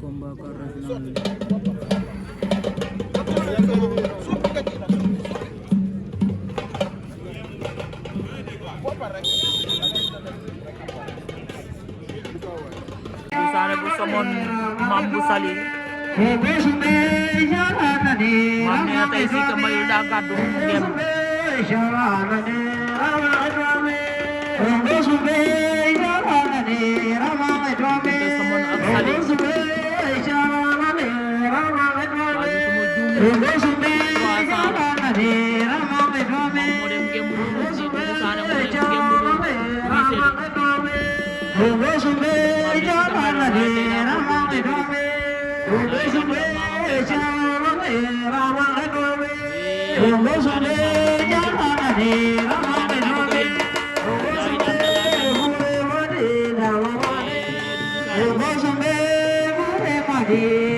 Sana po sa mon Mambu Sali. Mamni na tayo si Kamal Dagat doon game. Ito sa mon Aksali. Bago tumujum. Modem game dulu. Dito sana modem game dulu. Masih